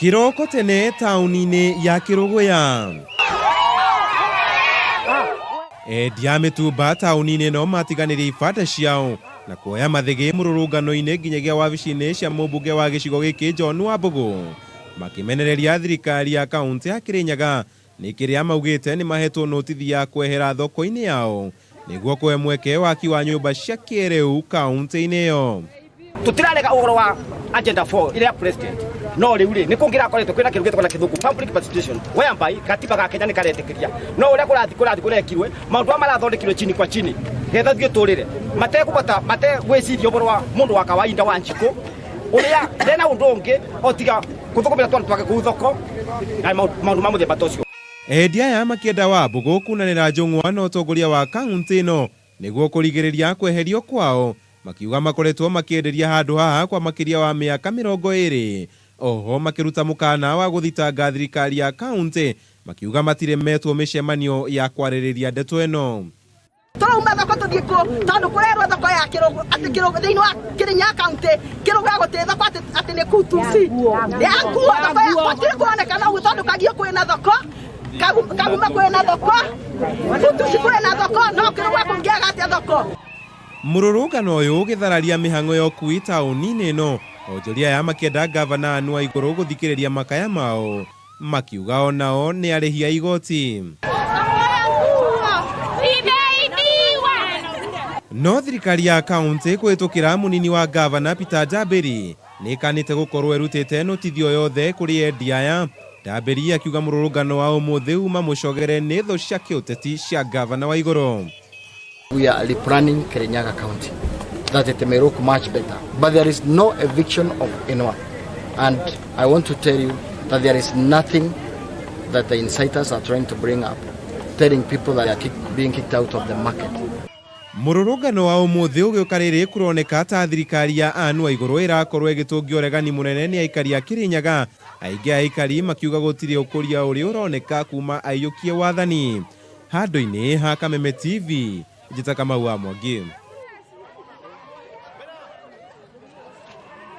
Kĩroko tene taũni-inĩ ya Kĩrũgũya. Endia a mĩtumba taũni-inĩ ĩno matiganĩria ibanda ciao na kuoya mathĩgĩ mũrũrũngano-inĩ nginyagia wabici-inĩ cia mũmbunge wa gĩcigo gĩkĩ John Wambũgũ makĩmenereria thirikari ya kaũntĩ ya Kĩrĩnyaga nĩ kĩrĩa maugĩte nĩ mahetwo notithi ya kwehera thoko-inĩ yao nĩguo kũhe mweke waki wa nyũmba cia kĩrĩu kaũntĩ-inĩ ĩyo. Tutirarega uhoro wa agenda 4 ĩrĩa ya president, no rĩu rĩ nĩ kũngĩrakoretwo kwĩna kĩndũ gĩtagwo na Kĩthũngũ public participation, whereby katiba ga Kenya nĩ karetĩkĩria, no ũrĩa kũrathiĩ kũrathiĩ kũrekirwe maũndũ aya marathondekirwe chini kwa chini getha ithuĩ tũrĩre matekũbata mategwĩciria ũhoro wa mũndũ wa kawaida wa njikũ ũrĩa ndena ũndũ ũngĩ o tiga kũthũkũmĩra twana twake kũu thoko na maũndũ ma mũthemba ta ũcio. Endia aya makĩenda Wambũgũ kunanĩra njũng'wa na ũtongoria wa kaũntĩ ĩno nĩguo kũrigĩrĩria kweherio kwao, makiuga makoretwo makĩenderia handũ haha kwa makĩria wa mĩaka 20. Oho makĩruta mũkana wa gũthitanga thirikari ya kaũntĩ makiuga matirĩ metwo mĩcemanio ya kwarĩrĩria ndeto ĩno. Tũrauma thoko tũthiĩ kũ? Tondũ kũrerwo thoko ya Kĩrũgũ atĩ Kĩrũgũ thĩinĩ wa Kĩrĩnyaga kaũntĩ Kĩrũgũ gũtirĩ thoko atĩ atĩ nĩ kutuci ya nguo, thoko ya gũtirĩ kũronekana ũguo tondũ Kagio kwĩna thoko, Kaguma kwĩna thoko, Kutuci kwĩna thoko, no Kĩrũgũ kũngĩaga atĩa thoko? Mũrũrũngano ũyũ ũgĩthararia mĩhang'o ya ũkui taũni-inĩ ĩno, onjoria aya makĩenda ngavana Anne Waigũrũ gũthikĩrĩria makaya mao, makiuga o nao nĩ arĩhi a igoti. No thirikari ya kaũntĩ kũhĩtũkĩra mũnini wa ngavana Peter Ndambĩri nĩ ĩkanĩte gũkorwo ĩrutĩte notithio yothe kũrĩ endia aya. Ndambĩri akiuga mũrũrũngano wa ũmũthĩ uma mũcogere nĩ thũ cia kĩũteti cia ngavana Waigũrũ. We are replanning Kirinyaga County that it may look much better. But there is no eviction of anyone. And I want to tell you that there is nothing that the inciters are trying to bring up, telling people that they are being kicked out of the market. Mũrũrũngano wa ũmũthĩ ũgĩũka rĩrĩ kũroneka ta thirikari ya Anne Waigũrũ ĩrakorwo ĩgĩtũngia ũregani mũnene nĩ aikari a Kĩrĩnyaga, aingĩ a aikari makiuga gũtirĩ ũkũria ũrĩ ũroneka kuma aiyũkie wathani. Handũ-inĩ ha Kameme TV, njĩta Kamau wa Mwangi.